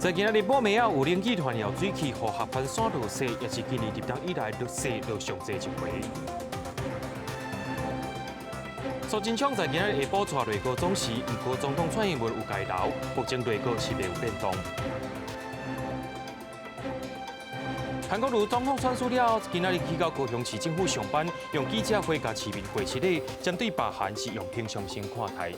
在今仔日半暝仔，有冷氣團予水汽予合歡山落雪，也是今年入冬以來落雪落上濟一回。蘇貞昌在今仔日下晡帶內閣總辭，毋過總統蔡英文有共伊留，目前內閣是未有變動。韓國瑜總統選輸了，今仔日去到高雄市政府上班，用記者會共市民會失禮，針對罷韓是用平常心看待。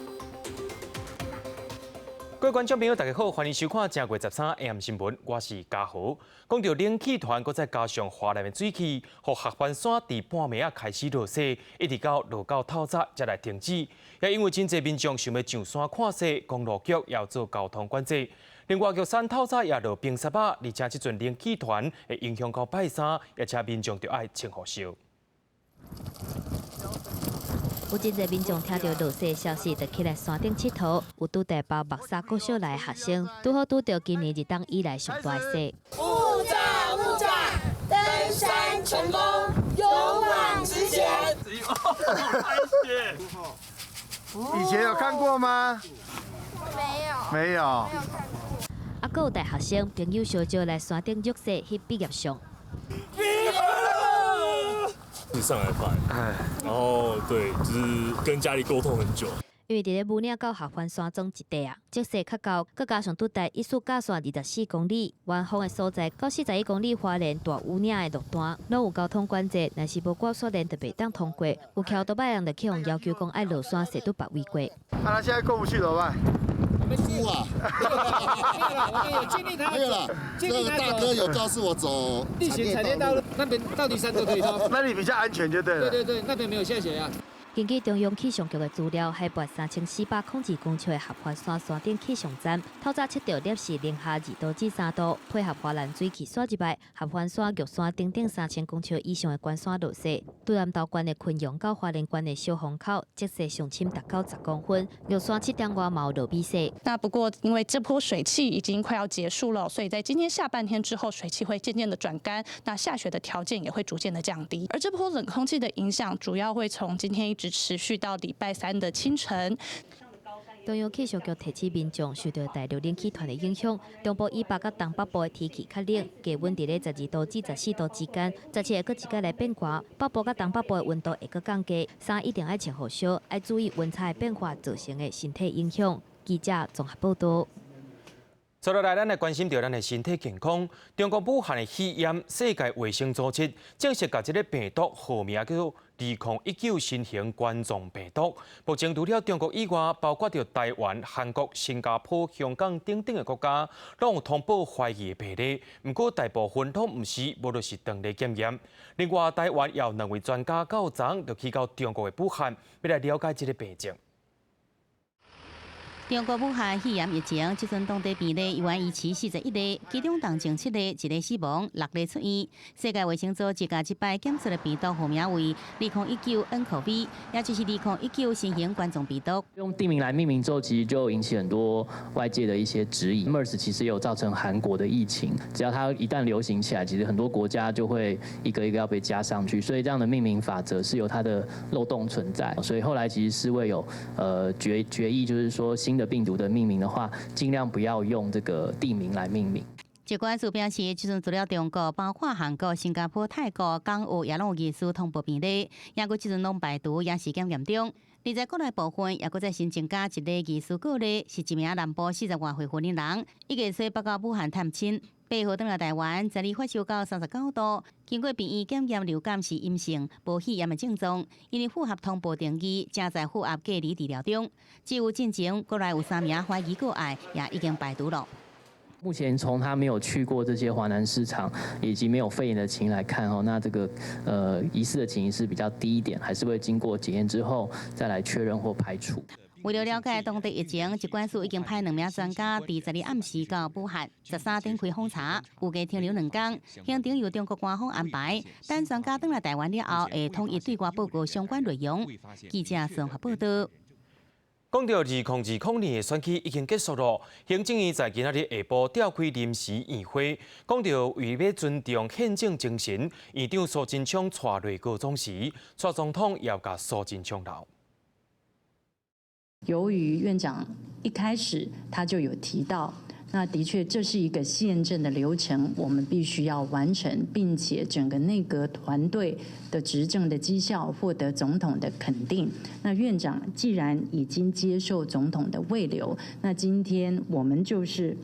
各位觀眾朋友，大家好，歡迎收看正月13 AM 新聞，我是嘉豪。講到冷氣團，閣再加上華南的水汽，予合歡山佇半暝仔開始落雪，一直到落到透早才來停止。也因為真濟民眾想欲上山看雪，公路局也做交通管制。另外，玉山透早也落冰雪仔，而且這陣冷氣團會影響到拜三，而且民眾著愛穿雨衫。有真濟民眾聽著落雪消息，就起來山頂𨑨迌。有拄台北木柵國小來的學生，拄好拄著今年入冬以來上大雪。霧瘴霧瘴，登山成功，勇往直前。以前有看過嗎？沒有。沒有。啊，閣有大學生朋友相招來山頂玉雪翕畢業相。上來拍，然後對，就是跟家裡溝通很久。因為佇咧武嶺到合歡山莊一帶啊，積雪較厚，閣加上拄台一束架線24公里，遠方的所在到41公里花蓮大武嶺的路段，攏有交通管制，若是無掛雪鏈就袂當通過。有騎歐多擺人就去予要求講愛落山踅佇別位過。那他現在過不去怎麼辦？哭啊！沒有了，沒有了。這個大哥有告訴我走例行產業道路，那邊到底山都可以通。那裡比較安全就對了。對對對，那邊沒有下雪啊。根據中央氣象局的資料，海拔3402公尺的合歡山山頂氣象站，透早測著攝氏零下2度至3度，配合華南水汽徙入來，合歡山玉山頂頂3000公尺以上的懸山落雪。對南投縣的昆陽到花蓮縣的小風口，積雪上深達到10公分，玉山7點外嘛有落米雪。那不過因為這波水汽已經快要結束了，所以在今天下半天之後，水汽會漸漸的轉乾，那下雪的條件也會逐漸的降低。而這波冷空氣的影響，主要會從今天一直持續到禮拜三的清晨。中央氣象局提醒民眾，受著大陸冷氣團的影響，中部以北佮東北部的天氣較冷，低溫佇咧12度至14度之間。17會閣一擺來變寒，北部佮東北部的溫度會閣降低，衫一定愛穿予燒，愛注意溫差的變化造成的身體影響。記者綜合報道。接落來，咱來關心著咱的身體健康。中國武漢的肺炎，世界衛生組織正式共這个病毒號名叫做2019新型冠狀病毒。目前除了中國以外，包括著台灣、韓國、新加坡、香港等等的國家，攏有通報懷疑的病例。毋過大部分攏毋是，無就是當地檢驗。另外，台灣有兩位專家到昨就去到中國的武漢，欲來了解這个病症。中國武漢肺炎疫情，這陣當地病例猶原維持41例，其中重症七個，一个死亡，六个出院。世界衛生組織共這擺檢出的病毒號名為2019 nCoV，也就是2019新型冠狀病毒。用地名來命名之後，其實就引起很多外界的一些質疑。MERS 其實有造成韓國的疫情，只要它一旦流行起來，其實很多國家就會一個一個要被加上去，所以這樣的命名法則是有它的漏洞存在。所以後來其實世衛有決議，就是說新的病毒的命名的話，盡量不要用這個地名來命名。疾管署表示，這陣除了中國，包括韓國、新加坡、泰國、港澳也攏有疑似通報病例，抑閣這陣攏排除，也是檢驗中。而在國內部分，也閣再新增加一个疑似個例，是一名南部40外歲婦人，伊月初北到武漢探親，8號轉來台灣，12發燒到39度，經過病院檢驗流感是陰性，無肺炎的症狀，因為符合通報定義，正在負壓隔離治療中。至於進前國內有三名懷疑個案，也已經排除了。目前從他沒有去過這些華南市場，以及沒有肺炎的情形來看，哦，那這個疑似的情形是比較低一點，還是會經過檢驗之後再來確認或排除。為了了解當地疫情，疾管署已經派兩名專家佇12暗時到武漢，13展開訪查，預計停留2天。行程由中國官方安排，等專家轉來台灣了後，會統一對外報告相關內容。記者綜合報道。講到2020年的選舉已經結束囉，行政院在今仔日下晡召開臨時院會，講到為欲尊重憲政精神，院長蘇貞昌帶內閣總辭，蔡總統也共蘇貞昌留。由於院長一開始他就有提到，那的確，這是一個憲政的流程，我們必須要完成，並且整個內閣團隊的執政的績效獲得總統的肯定。那院長既然已經接受總統的慰留，那今天我們就是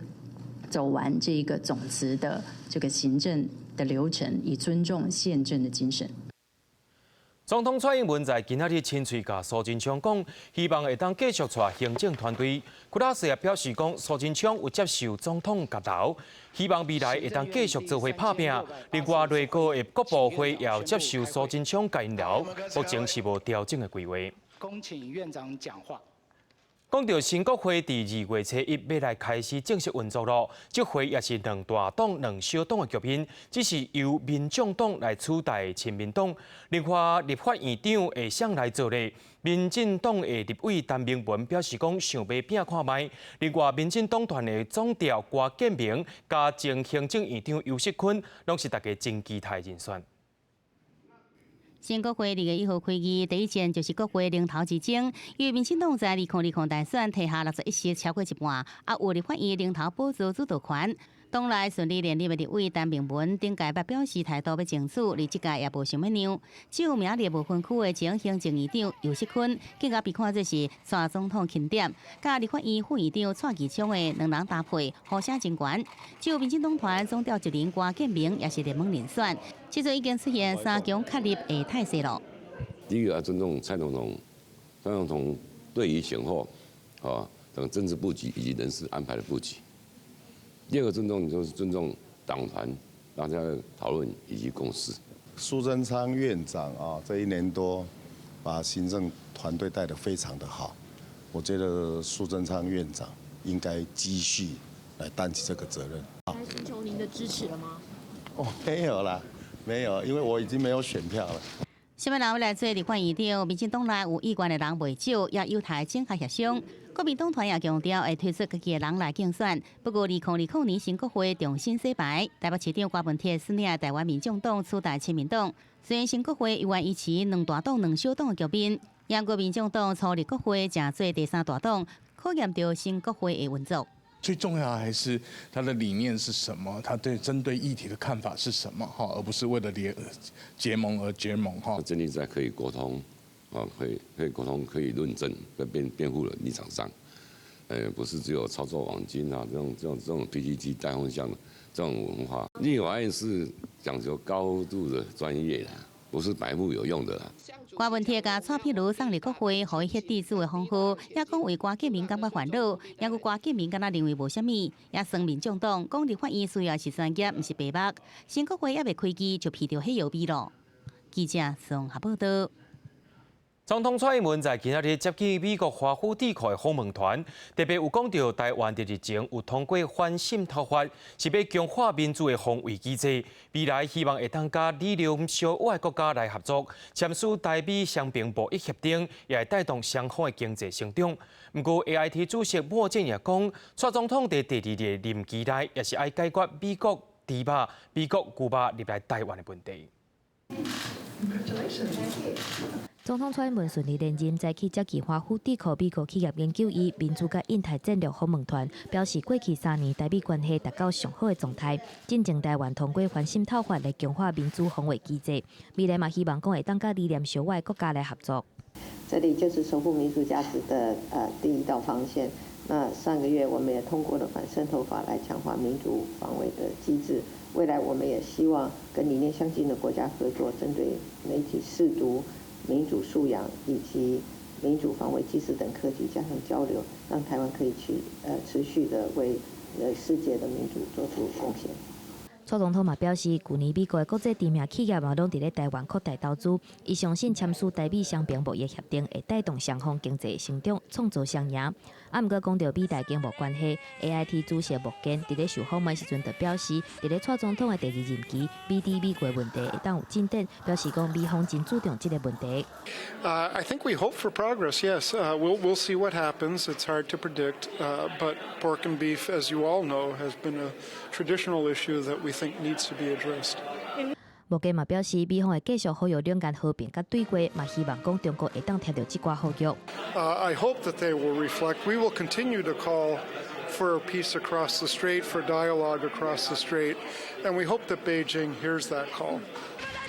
走完這個總辭的這個行政的流程，以尊重憲政的精神。總統蔡英文在今仔日親喙共蘇貞昌講，希望會當繼續帶行政團隊。郭老師也表示講，蘇貞昌有接受總統佮留，希望未來會當繼續做伙拍拚。另外，內閣的各部會也有接受蘇貞昌共𪜶留，目前是無調整的規劃。恭請院長講話。講到新國會佇2月初1欲來開始正式運作囉，這回也是兩大黨兩小黨的局面，只是由民眾黨來取代親民黨。另外，立法院長會誰來做咧？民進黨的立委陳明文表示講，想欲拚看覓。另外，民進黨團的總召郭建明佮前行政院長游錫堃，攏是大家真期待人選。新國會2月1號開議，第一戰就是國會龍頭之爭。因為民進黨在2020大選提下61席超過一半，啊有立法院龍頭寶座主導權。黨內順利連任的立委陳明文頂屆捌表示態度欲爭取，而這屆也無想欲讓。只有名列無分區的前行政院長游錫堃，更加被看做是蔡總統欽點，佮立法院副院長蔡其昌的兩人搭配，呼聲真懸。只有民進黨團總召集人郭建明也是熱門人選，這陣已經出現三強角力的態勢囉。第一個要尊重蔡總統，蔡總統對於選後啊等政治布局以及人事安排的布局。第二個尊重就是尊重黨團大家的討論以及共識。蘇貞昌院長啊，這一年多把行政團隊帶得非常的好，我覺得蘇貞昌院長應該繼續來擔起這個責任。來尋求您的支持了嗎？哦，沒有啦，沒有，因為我已經沒有選票了。啥物人欲來做立法院長？民進黨內有意願的人袂少，也有待整合協商。國民黨團也強調會推出家己的人來競選。不過，2020年新國會重新洗牌，台北市長柯文哲率領台灣民眾黨取代親民黨。雖然新國會猶原維持兩大黨兩小黨的局面，毋過民眾黨初入國會成做第三大黨，考驗著新國會的運作。最重要還是他的理念是什麼？他對針對議題的看法是什麼？哈，而不是為了聯結盟而結盟。哈，建立在可以溝通，啊，可以溝通、可以論證、跟辯護的立場上，不是只有操作網軍啊，這種 PTT 帶風向的這種文化。立法院是講求高度的專業的，不是白目有用的啦。柯文哲共蔡壁如送入國會，予伊彼得主的封號，也講為郭建明感覺煩惱，也閣郭建明敢若認為無啥物，也酸民眾黨講立法院需要是專業，毋是白目。新國會猶未開議就聞著火藥味囉。記者綜合報道。總統蔡英文在今仔日接見美國華府智庫的訪問團，特別有講到台灣佇日前有通過反滲透法，是欲強化民主的防衛機制。未來希望會當佮理念相倚的國家來合作，簽署台美雙邊貿易協定，也會帶動雙方的經濟成長。毋過 AIT 主席莫健也講，蔡總統佇第二個任期內，也是愛解決美國豬肉、美國牛肉入來台灣的問題。總統蔡英文順利連任，早起接見華府智庫美國企業研究院民主佮印太戰略訪問團，表示過去3年台美關係達到上好的狀態。進前台灣通過反滲透法來強化民主防衛機制，未來嘛希望講會當佮理念相倚的國家來合作。這裡就是守護民主價值的第一道防線。那上個月我們也通過了反滲透法來強化民主防衛的機制。未來我們也希望跟理念相近的國家合作，針對媒體識讀、民主素養以及民主防衛機制等課題加強交流，讓台灣可以去持續的為世界的民主做出貢獻。蔡總統嘛表示，舊年美國的國際知名企業嘛攏佇咧台灣擴大投資，伊相信簽署台美雙邊貿易協定會帶動雙方經濟成長，創造雙贏。啊，毋過講到美台經貿關係，AIT 主席莫健佇咧受訪問時陣就表示，佇咧蔡總統的第二任期，美豬美雞問題會當有進展，表示講美方真注重這個問題。 I think we hope for progress. Yes, we'll see what happens. It's hard to predict, but pork and beef, as you all know, has been a traditional issue that we think needs to be addressed. 莫健嘛表示，美方會繼續呼籲兩岸和平佮對話，嘛希望講中國會當聽著這寡呼籲。 I hope that they will reflect. We will continue to call for for peace across the strait, for dialogue across the strait, and we hope that Beijing hears that call.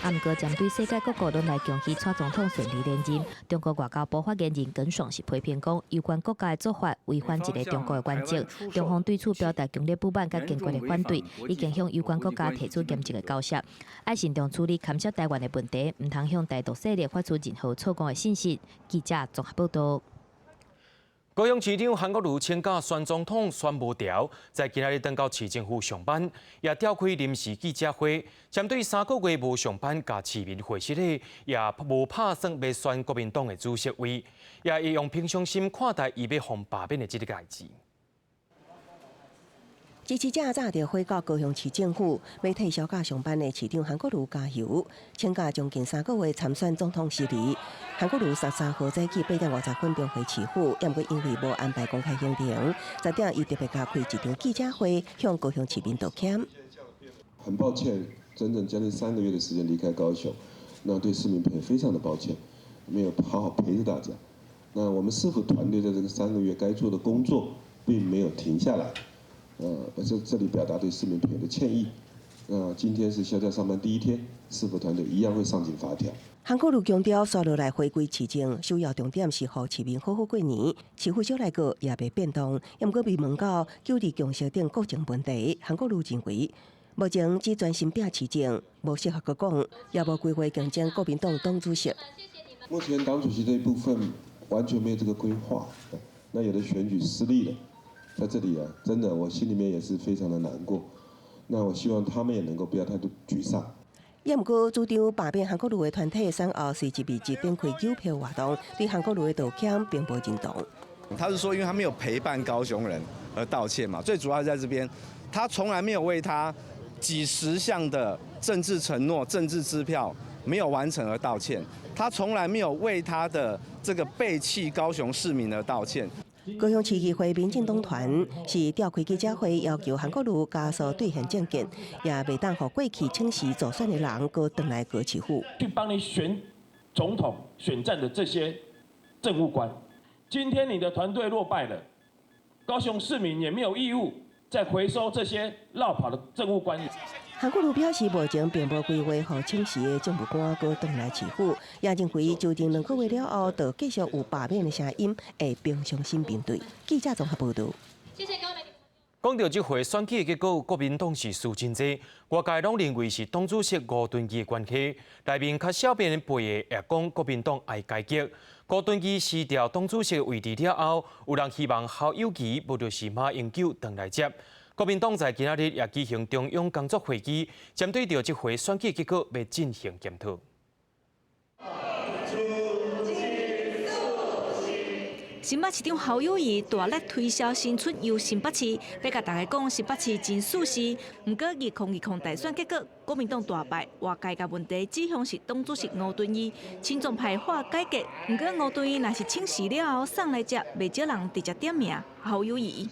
啊，毋過針對世界各國攏來恭喜蔡總統順利連任，中國外交部發言人耿爽是批評講，有關國家的做法違反一個中國的原則，中方對此表達強烈不滿佮堅決的反對，已經向有關國家提出嚴正的交涉，愛慎重處理牽涉台灣的問題，毋通向台獨勢力發出任何錯誤的信息。記者綜合報道。高雄市長韓國瑜請假選總統選無牢，在今仔日轉到市政府上班，也召開臨時記者會，針對3個月無上班共市民會失禮，也無拍算欲選國民黨的主席位，也會用平常心看待伊欲予罷免的這個代誌。支持者早就火到高雄市政府，欲替銷假上班的市長韓國瑜加油，請假將近3個月參選總統失利。韓國瑜13號早起8點50分重回市府，毋過因為無安排公開行程，10點伊特別加開一場記者會，向高雄市民道歉。很抱歉，整整將近3個月的時間離開高雄，那對市民朋友非常的抱歉，沒有好好陪着大家。那我們市府團隊在這個三個月該做的工作，並沒有停下來。我在這裡表達對市民朋友的歉意。那今天是銷假上班第一天，市府團隊一樣會上緊發條。韓國瑜強調，紲落來回歸市政，首要重點是予市民好好過年。市府小內閣也袂變動，毋過被問到九二共識等國情問題，韓國瑜認為目前只專心拼市政，無適合閣講，也無規劃競爭國民黨黨主席。目前黨主席這一部分完全沒有這個規劃，那有的選舉失利了。在這裡啊，真的，我心裡面也是非常的難過。那我希望他們也能夠不要太多沮喪。也毋過主張罷免韓國瑜的團體選後隨即密集展開糾票活動，對韓國瑜的道歉並無認同。他是說，因為他沒有陪伴高雄人而道歉嘛。最主要在這邊，他從來沒有為他幾十項的政治承諾、政治支票沒有完成而道歉。他從來沒有為他的這個背棄高雄市民而道歉。高雄市議會民進黨團是召開記者會，要求韓國瑜加速兌現政見，也袂當予過去請辭助選的人閣轉來高市府。去幫你選總統選戰的這些政務官，今天你的團隊落敗了，高雄市民也沒有義務再回收這些落跑的政務官。韓國瑜表示，目前並無規劃予請辭的政務官閣轉來市府，也認為就任2個月了後，就繼續有罷免的聲音，會平常心面對。記者綜合報導。講到這回選舉的結果，國民黨是輸真濟，外界攏認為是黨主席吳敦義的關係。內面較少邊輩的也講國民黨愛改革。吳敦義辭掉黨主席位置了後，有人希望侯友宜，無就是馬英九轉來接。國民黨在今仔日也舉行中央工作會議，針對著這回選舉結果欲進行檢討。新北市長侯友宜大力推銷新春遊新北市，欲共大家講新北市真舒適。毋過2020大選結果，國民黨大敗，外界共問題指向是黨主席吳敦義，親中派喊改革。毋過吳敦義若是請辭了後送來接，袂少人直接點名侯友宜。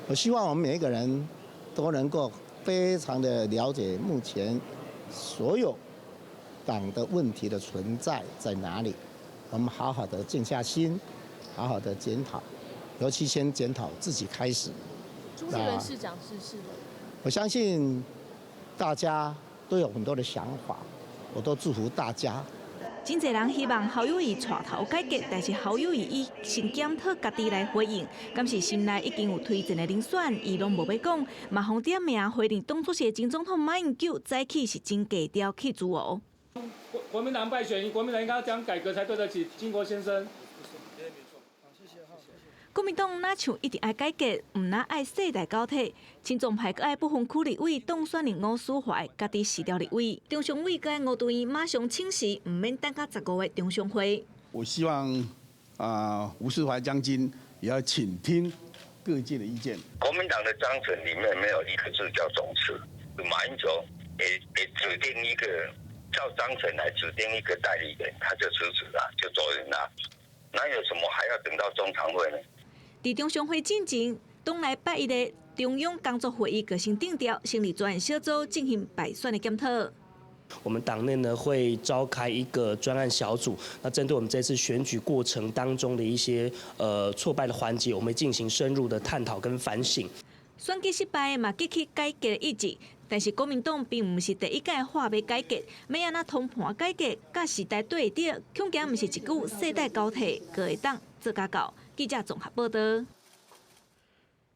我希望我們每一個人都能夠非常的了解目前所有黨的問題的存在在哪裡，我們好好的靜下心，好好的檢討，尤其先檢討自己開始。朱立倫市長逝世了。我相信大家都有很多的想法，我都祝福大家。真濟人希望侯友宜帶頭改革，但是侯友宜以先檢討家己來回應，敢是心內已經有推薦的人選，伊攏無欲講，嘛予點名回任黨主席的前總統馬英九早起是真低調去祝賀。國民黨敗選，國民黨應該講改革才對得起經國先生。國民黨若像一直愛改革，毋若愛世代交替，親中派閣愛不分區立委當選人吳斯懷家己辭掉立委，中常委閣愛吳敦義馬上請辭，毋免等到15月中常會。我希望啊，吳斯懷將軍也要傾聽各界的意見。國民黨的章程裡面沒有一個字叫總辭，馬英九也指定一個照章程來指定一個代理人，他就辭職了，就走人了，哪有什麼還要等到中常會呢？佇中常會進前，黨內拜一的中央工作會議閣先定調，成立專案小組進行敗選的檢討。我們黨內呢會召開一個專案小組，那針對我們這次選舉過程當中的一些挫敗的環節，我們會進行深入的探討跟反省。選舉失敗嘛，激起改革的意志。但是國民黨並毋是第一屆喊欲改革，欲按怎通盤改革，佮時代對會著，恐驚毋是一句世代交替，閣會當做甲到。記者綜合報道。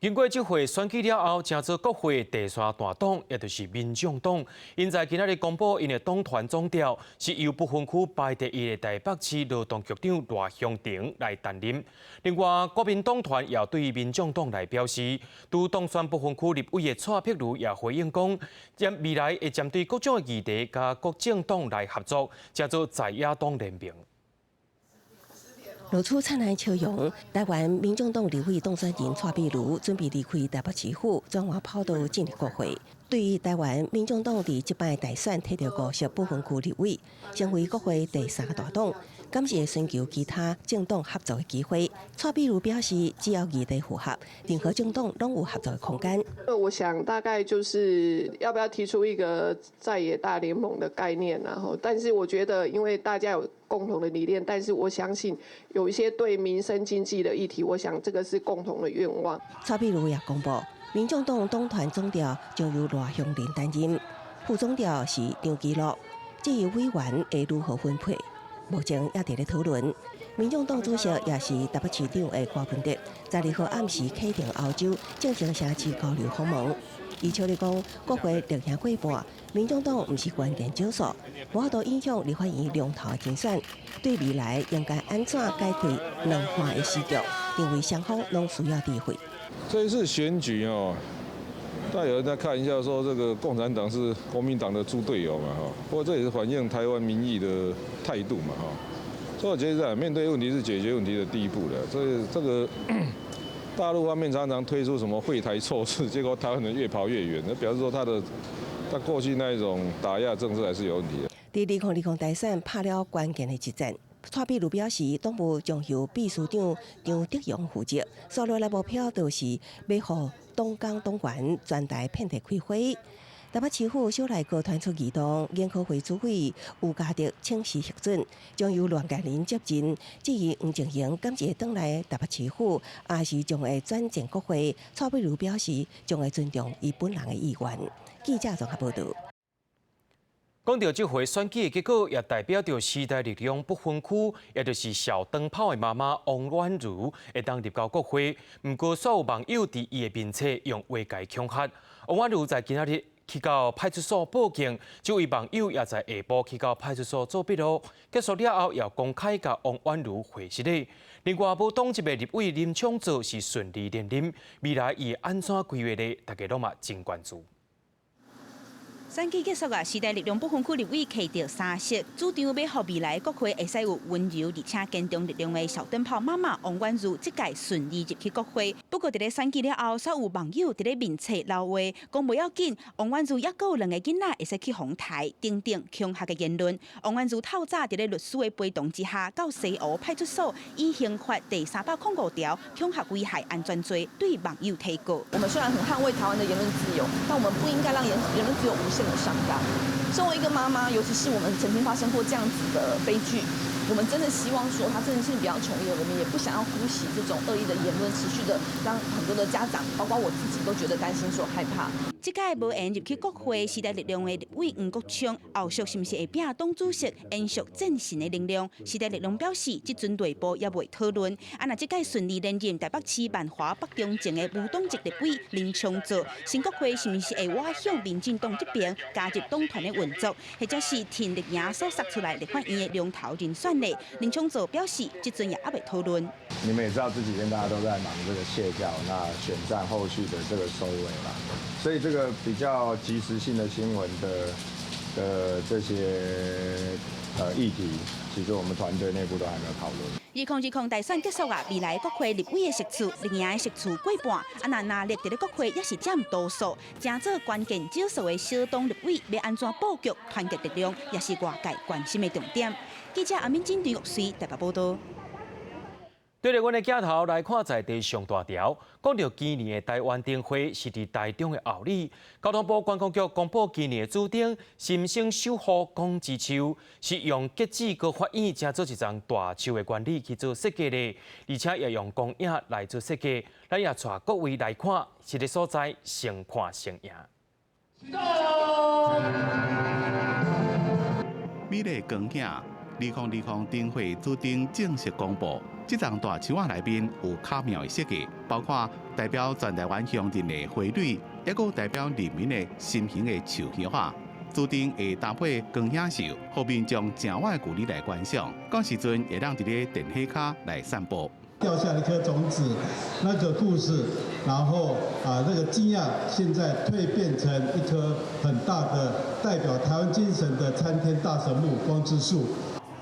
經過這回選舉了後，成做國會第三大黨，也就是民眾黨，𪜶在今仔日公布𪜶的黨團總召，是由不分區排第一的台北市勞動局長賴香伶來擔任。另外，國民黨團也對民眾黨來表示，拄當選不分區立委的蔡碧如也回應講，將未來會針對各種的議題，佮各政黨來合作，成做在野黨聯盟。露出燦爛笑容，台灣民眾黨立委當選人蔡壁如準備離開台北市府，轉換跑道進入國會。對於台灣民眾黨佇這擺大選提著50不分區立委，成為國會第三大黨，敢是會尋求其他政黨合作的機會。蔡壁如表示，只要議題符合，任何政黨攏有合作的空間。我想大概就是要不要提出一個在野大聯盟的概念，然後，但是我覺得因為大家有共同的理念，但是我相信有一些對民生經濟的議題，我想這個是共同的願望。蔡壁如也公布，民眾黨黨團總召將由賴香伶擔任，副總召是張其祿。至於委員會如何分配，目前也佇咧討論。民眾黨主席也是台北市長的柯文哲，12號暗時啟程歐洲進行城市交流訪問。伊笑咧講，國會力贏過半，民眾黨毋是關鍵少數，無法度影響立法院龍頭的競選。對未來應該按怎解開兩岸的死局，認為雙方攏需要智慧。這一次選舉哦，但有人在看一下，說這個共產黨是國民黨的豬隊友嘛，哈。不過這也是反映台灣民意的態度嘛，哈。所以我覺得面對問題是解決問題的第一步了。這個大陸方面常常推出什麼惠台措施，結果台灣人越跑越遠，那表示說他過去那一種打壓政策還是有問題的。佇2020大選拍了關鍵的一戰，蔡壁如表示，黨務將由秘書長張德榮負責，紲落來目標就是欲予黨工黨員全台遍地開花。台北市府小內閣傳出異動，研考會主委吳家德請辭核准，將由欒建仁接任。至於黃靜瑩，敢是會轉來台北市府，抑是將會轉戰國會？蔡壁如表示，將會尊重伊本人的意願。記者綜合報導。講到這回選舉的結果，也代表著時代力量不分區，也就是小燈泡的媽媽王婉嫠會當入到國會。毋過，煞有網友佇伊的面冊用話共伊恐嚇。王婉嫠在今仔日去到派出所報警，這位網友也在下晡去到派出所做筆錄。結束了後，也公開共王婉嫠回失禮。另外，無黨籍的立委林昶佐是順利連任，未來伊會按怎規劃呢？大家攏嘛真關注。選舉結束啊，時代力量不分區立委提著三席，主張欲予未來國會會使有溫柔而且堅強力量的小燈泡媽媽王婉嫠，這屆順利入去國會。不過，佇咧選舉了後，煞有網友佇咧面冊留話，講無要緊，王婉嫠猶閣有兩個囡仔會使去予刣，等等恐嚇的言論。王婉嫠透早佇咧律師的陪同之下，到西湖派出所以刑法第305條恐嚇危害安全罪對網友提告。我們雖然很捍衛台灣的言論自由，但我們不應該讓言論自由無限的上綱。身為一個媽媽，尤其是我們曾經發生過這樣子的悲劇，我們真的希望說，它這件事情不要重演。我們也不想要姑息這種惡意的言論，持續的讓很多的家長，包括我自己，都覺得擔心、說害怕。這屆無緣入去國會，時代力量的立委黃國昌，後續是毋是會摒黨主席，延續戰神的能量？時代力量表示，這陣內部猶未討論。啊，若這屆順利連任台北市萬華北中正的無黨籍立委林昶佐，新國會是毋是會倚向民進黨這邊加入黨團的運作，或者是挺綠營所殺出來立法院的龍頭人選呢？林昶佐表示，這陣也猶未討論。你們也知道，這幾天大家都在忙這個卸轎，那選戰後續的這個收尾嘛，所以這個比較即時性的新聞的這些議題，其實我們團隊內部都還沒有討論。2020大選結束啊，未來國會立委的席次，綠營的席次過半，啊若藍綠佇咧國會也是佔多數，成做關鍵少數的小黨立委，欲按怎布局團結力量，也是外界關心的重點。記者阿敏金、張玉穗台北報道。對著阮的鏡頭來看，在地上大條，講著今年的台灣燈會是佇台中的后里。交通部觀光局公布今年的主燈“心聲守護光之樹”，是用結子閣發影製做一叢大樹的原理去做設計的，而且也用光影來做設計。咱也帶各位來看，這个所在先看先贏。美麗光景，2020燈會主燈正式公布。這叢大樹仔內面有巧妙的設計，包括代表全台灣鄉鎮的花蕊，抑閣代表人民的心形的樹葉仔。主燈會搭配光影秀，予民眾誠遠距離來觀賞。到時陣會當佇咧電火跤來散步。掉下一顆種子，那個故事，然後啊，那個驚訝，現在蛻變成一棵很大的代表台灣精神的參天大神木光之樹。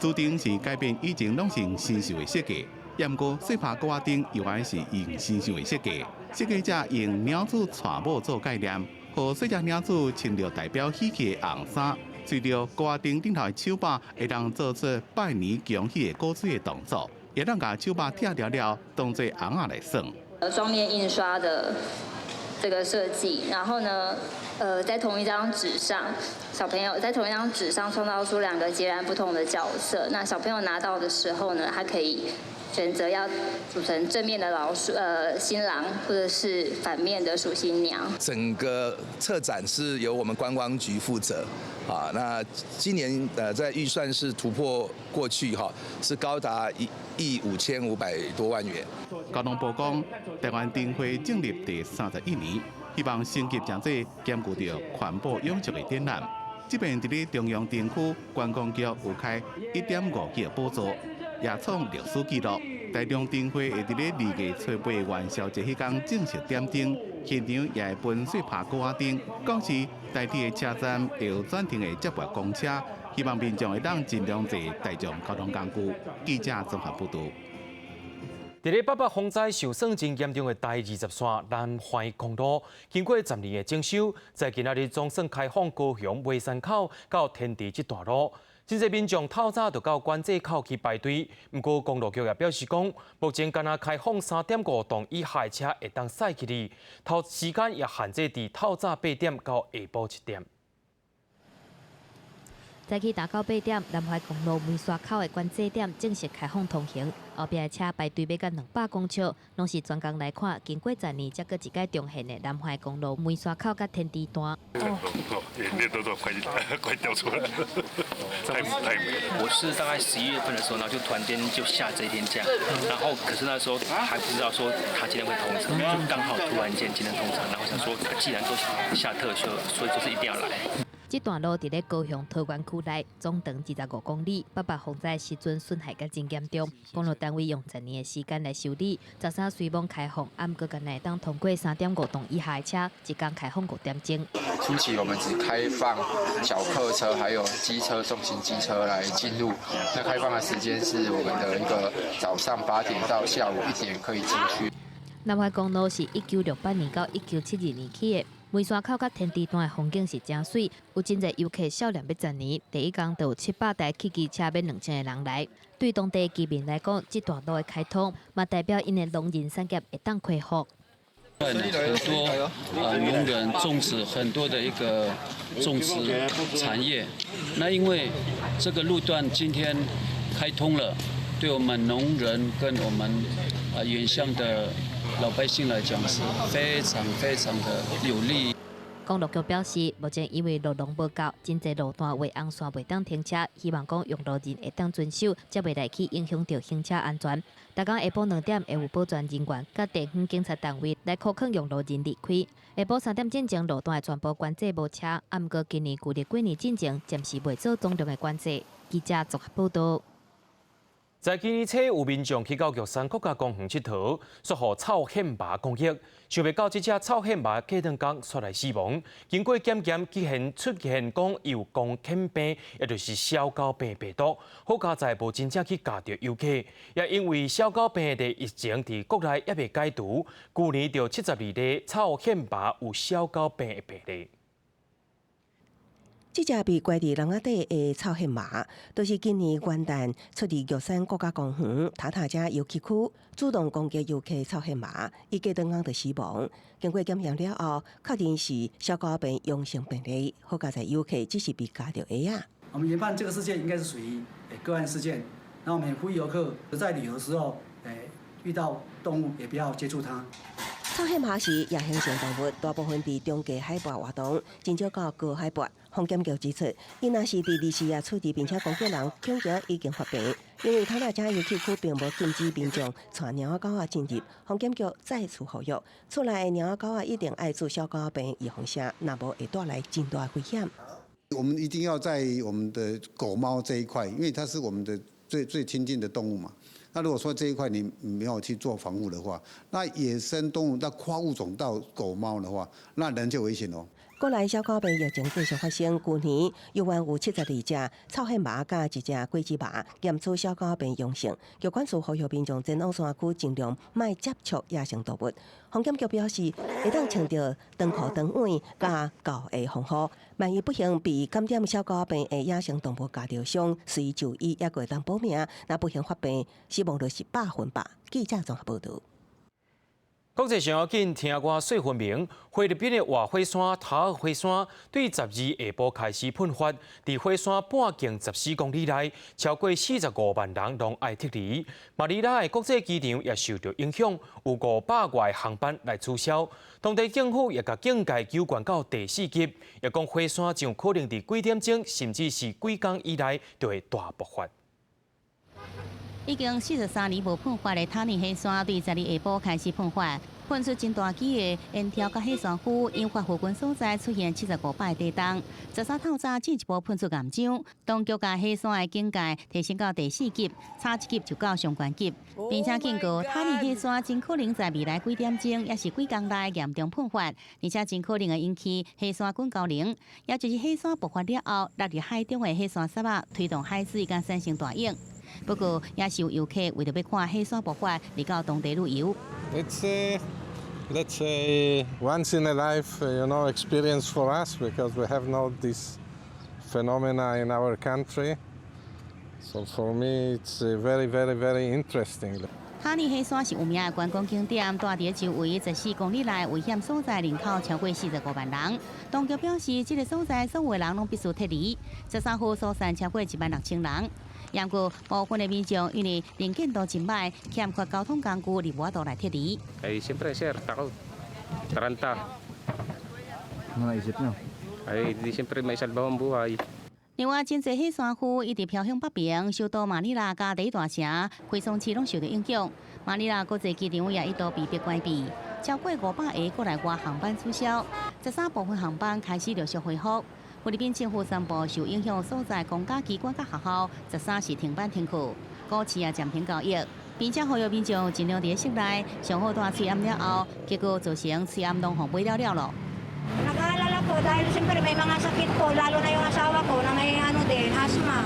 主燈是改變以前攏是用神獸的設計。毋過，細拍鼓仔燈猶原是用神獸的設計，設計者用鳥鼠娶某做概念，予細隻鳥鼠穿著代表喜氣的紅衫，隨著鼓仔燈頂頭的手把會當做出拜年恭喜的鼓槌的動作，會當共手把拆掉了，當做尪仔來耍。雙面印刷的這個設計，然後呢，在同一張紙上，小朋友在同一張紙上創造出兩個截然不同的角色。那小朋友拿到的時候呢，他可以選擇要組成正面的老鼠，新郎，或者是反面的鼠新娘。整個策展是由我們觀光局負責，啊，那今年在預算是突破過去哈，是高達1億5500多萬元。交通部講，台灣燈會進入第31年，希望升級成做兼顧著環保永續的展覽。這邊佇咧中央燈區觀光局有開1.5億補助，也創歷史紀錄。台中燈會會佇咧2月初8元宵節彼工正式點燈，現場也會分細拍鼓仔燈。到時台鐵的車站會有專程的接駁公車，希望民眾會當盡量坐大眾交通工具。記者綜合報導。佇咧八八風災受損真嚴重的台20線南環公路，經過10年的整修，在今仔日總算開放高雄梅山口到天池這段路。真濟民眾透早就到管制口去排隊，毋過公路局也表示講，目前干焦開放3.5噸以下的車會當駛入去，頭時間也限制佇透早8點到下晡7點。早起打到8點，南環公路梅沙口的管制點正式開放通行，後壁的車排隊欲甲200公尺，攏是專工來看。經過10年，才閣一擺重現的南環公路梅沙口佮天池段。哦，眼淚都快快掉出來了，太太美了。我是大概11月份的時候，然後就突然間就下這一天假，然後可是那時候還不知道說他今天會通車，就剛好突然間今天通車，然後想說既然都下特休，所以就是一定要來。這段路佇咧高雄桃園區內，總長25公里。八八風災時陣損害閣真嚴重，公路單位用10年的時間來修理。13雖罔開放，毋過干焦會當通過3.5噸以下的車，一工開放5點鐘。初期我們只開放小客車，還有機車、重型機車來進入。那開放的時間是我們的一個早上8點到下午1點可以進去。南環公路是1968年到1972年起的。梅山口佮天池段的風景是誠媠，有真濟遊客少年欲10年，第一工就有700台汽機車欲2000個人來。對當地居民來講，這段路的開通，嘛代表𪜶的農人產業會當恢復。很多農人種植很多的一個種植產業，那因為這個路段今天開通了，對我們農人跟我們原鄉的老百姓來講是非常非常的有利。公路局表示，目前因為路廊無夠，真濟路段畫紅線袂當停車，希望講用路人會當遵守，才袂來去影響著行車安全。逐工下晡2點會有保全人員佮地方警察單位來勸勸用路人離開。下晡3點進前路段會全部關制無車，毋過今年舊曆過年進前暫時袂做總量的管制。記者綜合報導。在今年初有民眾去到玉山國家公園𨑨迌，煞予臭憲蟆攻擊，想袂到這隻臭憲蟆過兩工煞來死亡。經過檢驗，竟然出現講有狂犬病，也就是痟狗病病毒。好佳哉無真正去咬著遊客，也因為痟狗病的疫情佇國內猶未解除，舊年就72例臭憲蟆有痟狗病的病例。這隻被關佇籠仔底的臭羶猫，就是今年元旦出佇玉山國家公園塔塔遮遊憩區，主動攻擊遊客臭羶貓，伊隔頓工就死亡。經過檢驗了後，確認是消化病陽性病例，好佳哉遊客只是被咬著下仔。我們研判這個事件應該是屬於個案事件，那我們也呼籲遊客在旅遊的時候，遇到動物也不要接觸它。臭羶貓是夜行性動物，大部分佇中低海拔活動，真少到高海拔。防檢局指出，伊若是佇24日處置，並且攻擊人，恐驚已經發病。因為塔塔遮遊憩區並無禁止民眾帶貓仔狗仔進入，防檢局再次呼籲，厝內的貓仔狗仔一定愛注消狗病預防針，若無會帶來真大危險。我們一定要在我們的狗貓這一塊，因為它是我們的最最親近的動物嘛。那如果說這一塊你沒有去做防護的話，那野生動物那跨物種到狗貓的話，那人就危險咯。國內消狗病疫情繼續發生，舊年猶原有72隻臭羶貓佮一隻果子貓驗出消狗病陽性，疾管署呼籲民眾前往山區盡量莫接觸野生動物。防檢局表示，會當穿著長褲長腕佮厚的防護，萬一不幸被感染消狗病的野生動物咬著傷，隨就醫猶閣會當保命。若不幸發病，死亡率是100%。記者綜合報導。國際上要緊，聽我說分明。菲律賓的活火山塔爾火山對12下晡開始噴發，佇火山半徑14公里內，超過45萬人攏愛撤離。馬尼拉的國際機場也受著影響，有500外航班來取消。當地政府也共警戒級懸到第四級，也講火山真有可能佇幾點鐘，甚至是幾工以內就會大爆發。已經43年無噴發的塔爾火山，對12下晡開始噴發，噴出真大支的煙柱佮火山灰，引發附近所在出現75擺地動。13透早進一步噴出岩漿，當局共火山的警戒提升到第四級，差一級就到上懸級，並且警告塔爾火山真可能在未來幾點鐘，抑是幾工內嚴重噴發，而且真可能會引起火山滾膠凝，也就是火山爆發了後落入海中的火山沙仔，推動海水佮產生大湧。不過，也是有遊客為著欲看火山爆發，來到當地旅遊。 It's a, let's say, once in a life experience for us because we have not this phenomena in our country. So for me, it's very, very, very interesting. 塔爾火山是有名的觀光景點，蹛佇周圍14公里內危險所在，人口超過45萬人。當局表示，這个所在所有的人攏必須撤離。13號疏散超過1萬6千人。不過，部分的民眾因為能見度真䆀，欠缺交通工具，而無法度來撤離。 Ay, siyempre, sir, takot. Taranta. Ano naisip niyo? Ay, di siyempre maisalba ang buhay. 另外，真濟火山灰一直飄向北邊，首都馬尼拉佮第一大城奎松市攏受著影響。馬尼拉國際機場也一度被迫關閉，超過500个國內外航班取消，13部分航班開始陸續恢復。菲律賓政府宣布，受影響所在公家機關佮學校，13是停班停課，股市也暫停交易，並且呼籲民眾盡量佇室內，上好戴喙罨了後，結果造成喙罨攏予買了了囉。 Nag-aalala po dahil siyempre may mga sakit po, lalo na yung asawa ko na may ano din, asthma.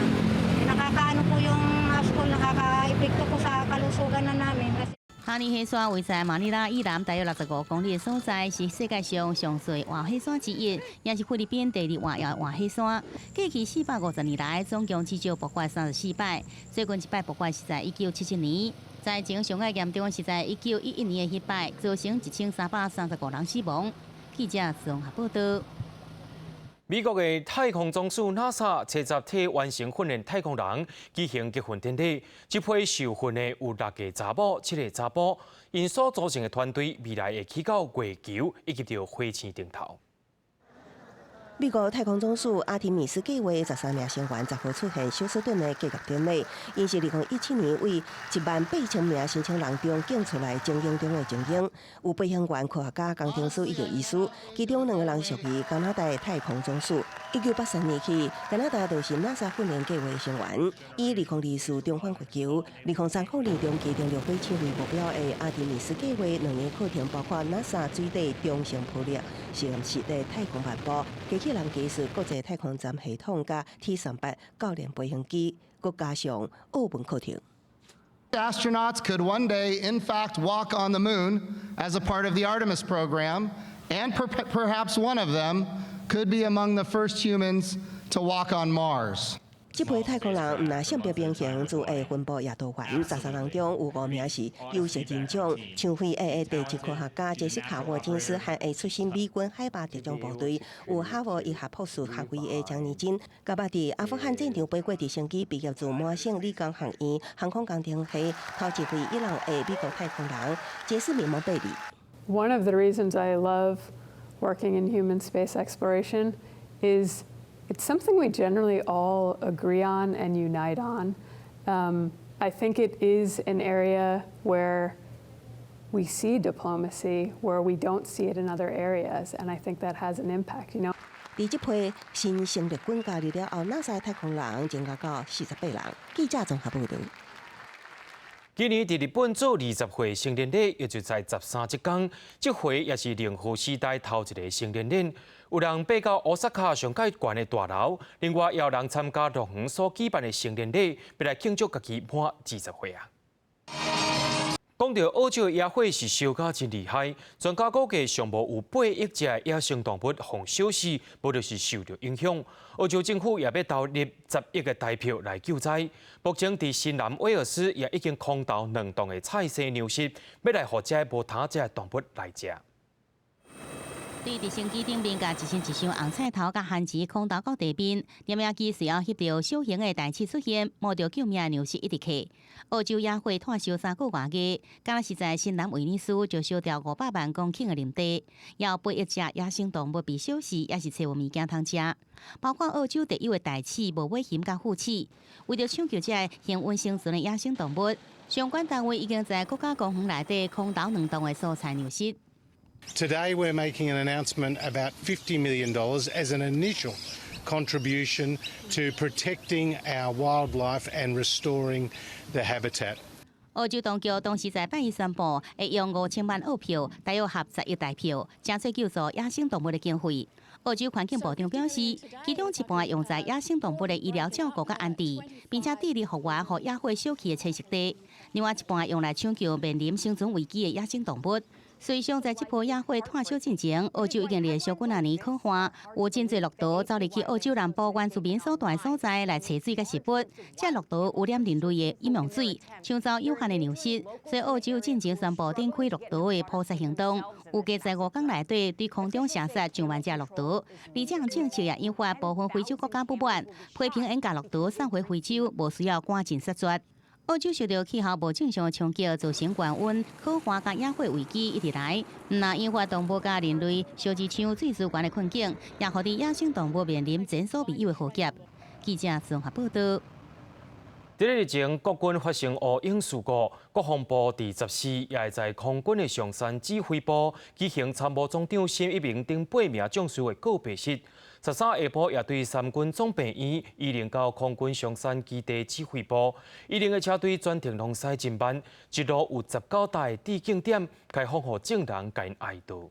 Nakakaano po yung asthma, nakaka-epekto po sa kalusugan na namin. Kasi 塔爾火山位在馬尼拉以南大約65公里的所在，是世界上上細活火山之一，也是菲律賓第二活躍的活火山。過去450年來，總共至少爆發34擺，最近一擺爆發是在1977年，災情上愛嚴重是在1911年的彼擺，造成1335人死亡。記者綜合報道。美國的太空總署 NASA 初十替完成訓練太空人舉行結婚典禮。這批受訓的有六个查某、七个查埔，𪜶所組成的團隊未來會去到月球以及著火星頂頭。美國太空總署阿提米斯計劃13名成員10號出現休斯頓的結業典禮，𪜶是2017年對1萬8千名申請人中揀出來精英中的精英，有飛行員、科學家、工程師以及醫師，其中兩个人屬於加拿大的太空總署。1983年起，加拿大就是 NASA 訓練計劃的成員，以2024重返月球、2030年長期登陸火星為目標的阿提米斯計劃，兩个課程包括 NASA 水底中性浮力實驗室的太空漫步、機器人技術、國際太空站系統佮 T-38教練飛行機，閣加上澳門課程。 Astronauts could one day, in fact, walk on the moon as a part of the Artemis program, and perhaps one of them could be among the first humans to walk on Mars. 這批太空人毋但性別平衡，自會分布也多元。13人中有5名是有色人種，像非裔的地質科學家傑西卡沃金斯，和會出身美軍海豹特種部隊，有哈佛醫學博士學位的張尼金，佮捌佇阿富汗戰場飛過直升機，畢業自麻省理工學院航空工程系，頭一位伊朗的美國太空人傑斯敏蒙貝利。 One of the reasons I love working in human space exploration is it's something we generally all agree on and unite on. I think it is an area where we see diplomacy where we don't see it in other areas, and I think that has an impact. 佇這批新生力軍加入了後，NASA 太空人增加到48人。記者綜合報導。今年佇日本做20歲成年禮，也就在13這工，這回也是令和時代頭一个成年禮。有人爬到大阪上蓋懸的大樓，另外也有人參加樂園所舉辦的成年禮，欲來慶祝家己滿20歲啊！講著澳洲野火是燒甲真厲害，專家估計上無有8億隻野生動物予燒死，無就是受著影響。澳洲政府也欲投入10億个台票來救災。目前佇新南威爾斯也已經空投兩噸的菜生糧食，欲來予這無通食的動物來食。對直升機頂面，共一箱一箱紅菜頭佮番薯空投到地面，攝影機隨後翕著小型的袋鼠出現，摸著救命糧食一直囥。澳洲野火湠燒3個外月，敢若是在新南威爾斯就燒掉500萬公頃的林地，也有8億隻野生動物被燒死，抑是揣無物件通食。包括澳洲特有的袋鼠、無尾熊佮虎齒。為著搶救這个幸運生存的野生動物，相關單位已經在國家公園內底空投兩噸的蔬菜糧食。 Today we're making an announcement about $50 million as an initial contribution to protecting our wildlife and restoring the habitat. 澳洲當局當時在拜一宣布，會用5000萬澳票，大約合10億台票，成做救助野生動物的經費。澳洲環境部長表示，其中一半用在野生動物的醫療照顧佮安置，並且致力復原予野火燒去的棲息地。另外一半用來搶救面臨生存危機的野生動物。事實上，在這波野火湠燒進前，澳洲已經連續幾若年苦旱，有真濟駱駝走入去澳洲南部原住民所蹛的所在來揣水佮食物。這駱駝污染人類的飲用水，搶走有限的糧食，所以澳洲進前宣布展開駱駝的撲殺行動，預計在5工內底對空中射殺上萬隻駱駝。而這項政策也引發部分非洲國家不滿，批評應共駱駝送回非洲，無需要趕盡殺絕。澳洲受著氣候無正常的衝擊，造成高溫、苦旱佮野火危機一直來，毋但引發動物佮人類相爭搶水資源的困境，也予佇野生動物面臨前所未有的浩劫。記者綜合報導。佇咧日前，國軍發生烏蠅事故，國防部佇14也會在空軍的松山指揮部舉行參謀總長沈一鳴等8名將士的告別式。13下晡也對三軍總病院移靈到空軍松山基地指揮部，移靈的車隊全程攏駛真慢，一路有19台致敬點開放予眾人共𪜶哀悼。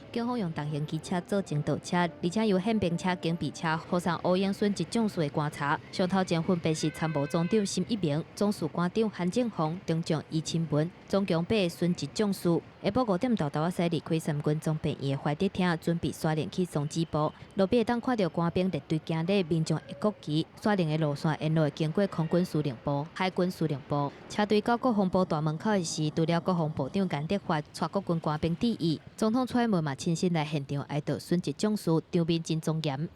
警方用重型機車做前導車，而且由憲兵車、警備車護送烏蠅殉職將士的棺柴。上頭前分別是參謀總長沈一鳴、總士官長韓正鳳、中將余清文、總共8个殉職將士。下晡5點沓沓仔駛離開三軍總病院的懷德廳，準備徙靈去松指部。路邊會當看著官兵列隊行禮，民眾的國旗。徙靈的路線沿路會經過空軍司令部、海軍司令部。車隊到國防部大門口的時，除了國防部長顏德發帶國軍官兵致意，總統蔡英文嘛親身來現場哀悼殉職將士，場面真莊嚴。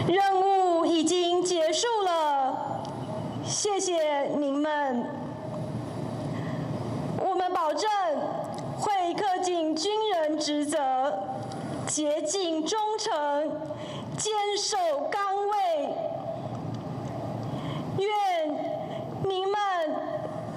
任務已經結束了，謝謝您們。我們保證會恪盡軍人職責，竭盡忠誠，堅守崗位。願您們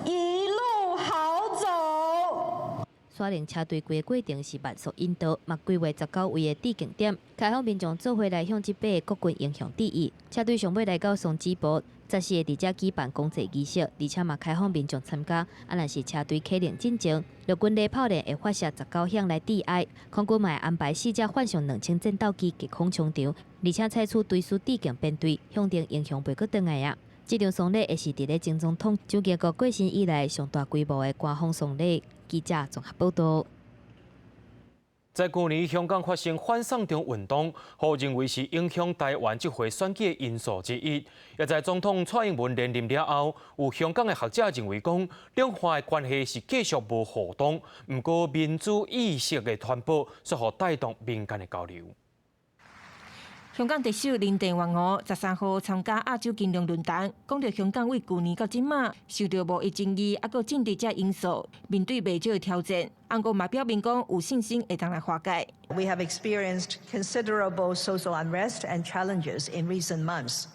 一路好走。徙靈車隊規個過程是慢速引導，嘛規劃19位的致敬點，開放民眾做伙來向這8个國軍英雄致意。車隊上尾來到松指部，14个佇遮舉辦公祭儀式，而且嘛開放民眾參加。啊，若是車隊啟程進前，陸軍禮炮連會發射19響來致哀。空軍嘛會安排4架幻象2000戰鬥機隔空衝場，而且採取追思致敬編隊，向定英雄袂閣轉來啊。這場喪禮會是佇咧前總統蔣經國過身以來上大規模的官方喪禮。記者綜合報導。在舊年香港發生反送中運動，予認為是影響台灣這回選舉的因素之一。也在總統蔡英文連任了後，有香港的學者認為講，兩岸的關係是繼續無互動，毋過民主意識的傳播，煞予帶動民間的交流。香港特首林鄭月娥13號參加亞洲金融論壇，講著香港對舊年到這馬受著貿易爭議，猶閣政治這因素，面對袂少的挑戰，毋過嘛表明講有信心會當來化解。 We have experienced considerable social unrest and challenges in recent months.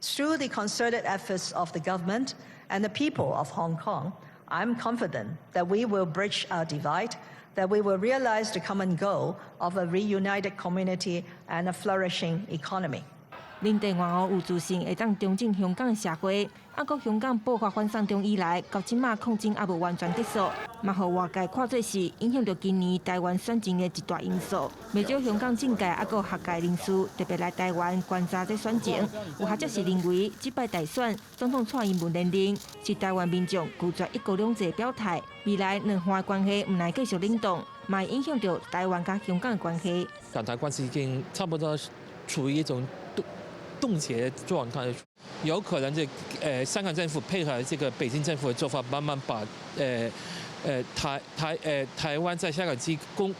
Through the concerted efforts of the government and the people of Hong Kong, I'm confident that we will bridge our divide, that we will realize the common goal of a reunited community and a flourishing economy. 林鄭月娥有自信會當重振香港的社會，毋過香港爆發反送中以來，到這馬抗爭猶無完全結束，嘛予外界看做是影響著今年台灣選情的一大因素。袂少香港政界猶閣學界人士特別來台灣觀察這選情，有學者是認為，這擺大選總統蔡英文連任是台灣民眾拒絕一國兩制表態，未來兩岸關係毋但繼續冷凍，嘛會影響著台灣佮香港的關係。港台關係已經差不多處於一種凍結的狀態，有可能這香港政府配合這個北京政府的做法，慢慢把台灣在香港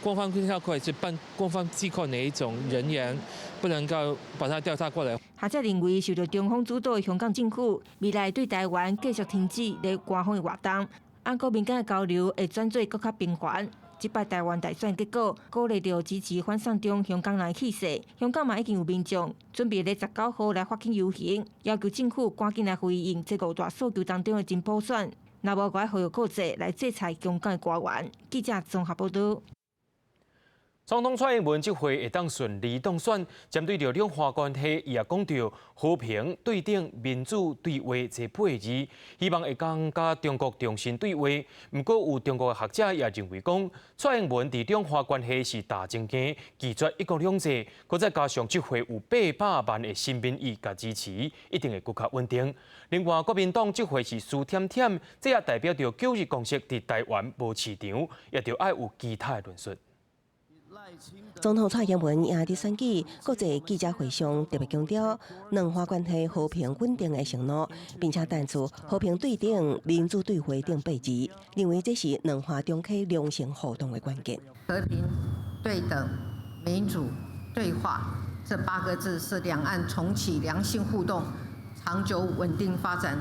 官方機構或者是半官方機構哪一種人員，不能夠把它調查過來。學者認為，受著中方主導的香港政府，未來對台灣繼續停止咧官方的活動，毋過民間的交流會轉做閣較頻繁。這擺台灣大選結果，鼓勵著支持反送中香港人的氣勢。香港嘛已經有民眾準備咧19號來發起遊行，要求政府趕緊來回應這五大訴求當中的真普選，若無閣愛呼籲國際來制裁香港的官員。記者綜合報導。總統蔡英文這回會當順利當選，針對著兩岸關係，伊也講著和平、對等、民主對話這八個字，希望會當佮中國重新對話。毋過有中國的學者也認為講，蔡英文佇兩岸關係是踏前行，拒絕一國兩制，閣再加上這回有800萬的新民意共支持，一定會閣較穩定。另外，國民黨這回是輸忝忝，這也代表著九二共識佇台灣無市場，也著愛有其他的論述。總統蔡英文也佇選舉國際記者會上特別強調兩岸關係和平穩定的承諾，並且提出和平對等、民主對話等八字，認為這是兩岸重啟良性互動的關鍵。和平、對等、民主、對話這八個字是兩岸重啟良性互動、長久穩定發展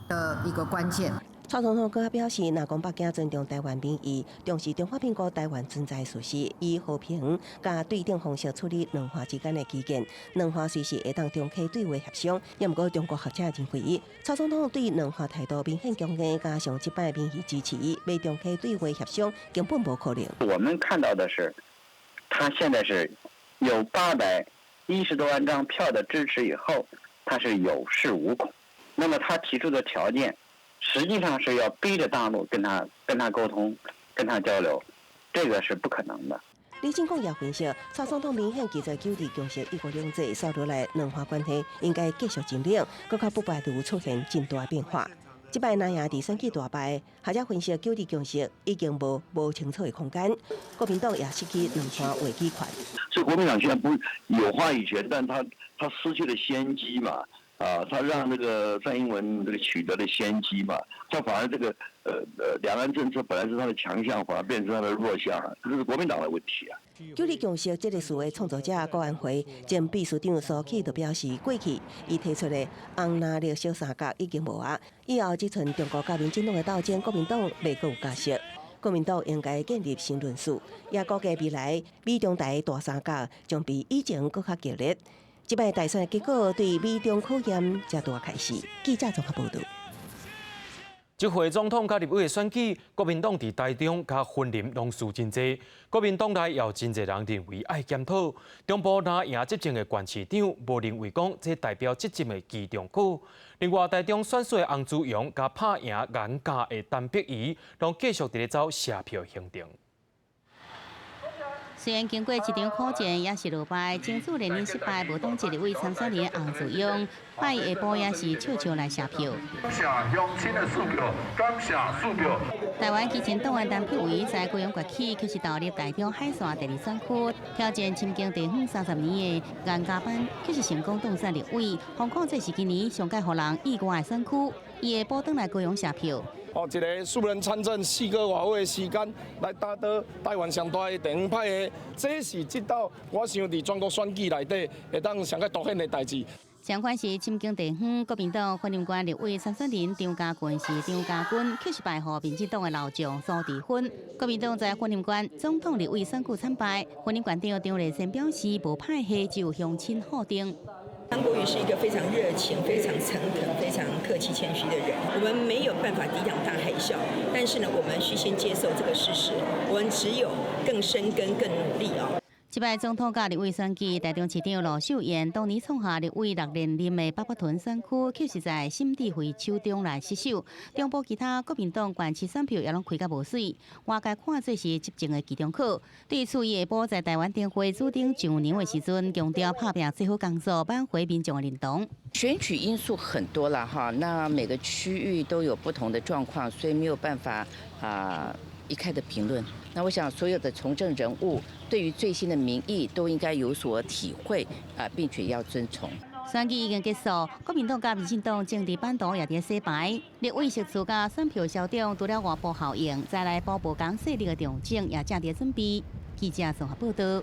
的一個關鍵。蔡總統閣表示，若講北京尊重台灣民意，重視中華民國台灣存在事實，以和平佮對等方式處理兩岸之間的歧見，兩岸隨時會當重啟對話協商。也毋過中國學者認為，蔡總統對兩岸態度明顯強硬，加上這擺民意支持，欲重啟對話協商根本無可能。我們看到的是，他現在是有810多萬張票的支持以後，他是有恃無恐。那麼他提出的條件，實際上是要逼着大陸跟他溝通，跟他交流，這個是不可能的。李進廣也分析，蔡總統明顯拒絕九二共識一國兩制，紲落來兩岸關係應該繼續緊張，閣較不排除出現真大變化。這擺藍營佇選舉大敗，學者分析九二共識已經無清楚的空間，國民黨也失去兩岸話語權。所以國民黨現在不有話語權，但他失去了先機嘛。啊，他讓那個蔡英文這個取得了先機嘛，他反而這個兩岸政策本來是他的強項，反而變成他的弱項，這是國民黨的問題啊。九二共識這個詞的創作者高安華前秘書長蘇起就表示，過去伊提出的紅藍綠小三角已經無啊，以後只賰中國佮民進黨的鬥爭，國民黨袂閣有角色。國民黨應該建立新論述，也估計未來美中台大三角將比以前閣較激烈。這擺大選結果對美中考驗才拄開始。記者綜合報導。這回總統佮立委的選舉，國民黨佇台中佮雲林攏輸真濟。國民黨內也有真濟人認為愛檢討。中部藍營執政的縣市長，無認為講這代表執政的期中考。另外，台中選輸的洪慈庸佮拍贏顏家的陳碧儀，攏繼續佇咧走謝票行程。雖然經過一場苦戰也是落敗，爭取連任失敗，無黨籍立委參選人洪慈庸，拜下晡也是笑笑來謝票。感謝鄉親的選票，感謝選票。台灣基進黨的陳柏惟在高雄崛起，卻是投入台中海線第二選區挑戰深耕地方30年的顏家班，卻是成功當選立委。況看這是今年上蓋予人意外的選區，伊下晡轉來高雄謝票。哦，一个四人參政四個外月的時間來打倒台灣上大的地方派的，這是這道我想佇全國選舉內底會當上較凸顯的代誌。相反是深耕地方國民黨雲林縣立委參選人張嘉軍是張家軍，卻是敗予民進黨的老將蘇治芬。國民黨在雲林縣總統立委選舉慘敗，雲林縣長張麗善表示無派系，只有鄉親好定。韓國瑜是一個非常熱情、非常誠懇、非常客氣、謙虛的人。我們沒有辦法抵擋大海嘯，但是呢，我們虛心接受這個事實。我們只有更深耕、更努力啊！這擺總統佮立委選舉，台中市長盧秀燕當年創下立委六連任的八卦屯選區，卻是在沈智慧手中來失守。中部其他國民黨縣市選票也攏開甲無媠，外界看做是執政的期中考。對此，伊下晡在台灣燈會主頂上場的時陣，強調拍拚做好工作，挽回民眾的認同。選舉因素很多了哈，那每個區域都有不同的狀況，所以沒有辦法啊一概的評論。那我想，所有的從政人物對於最新的民意都應該有所體會啊，並且要遵從。選舉已經結束，國民黨佮民進黨政治版圖也佇洗牌，立委席次佮選票消長，除了外部效應，再來部無仝勢力的調整也正佇準備。記者綜合報道。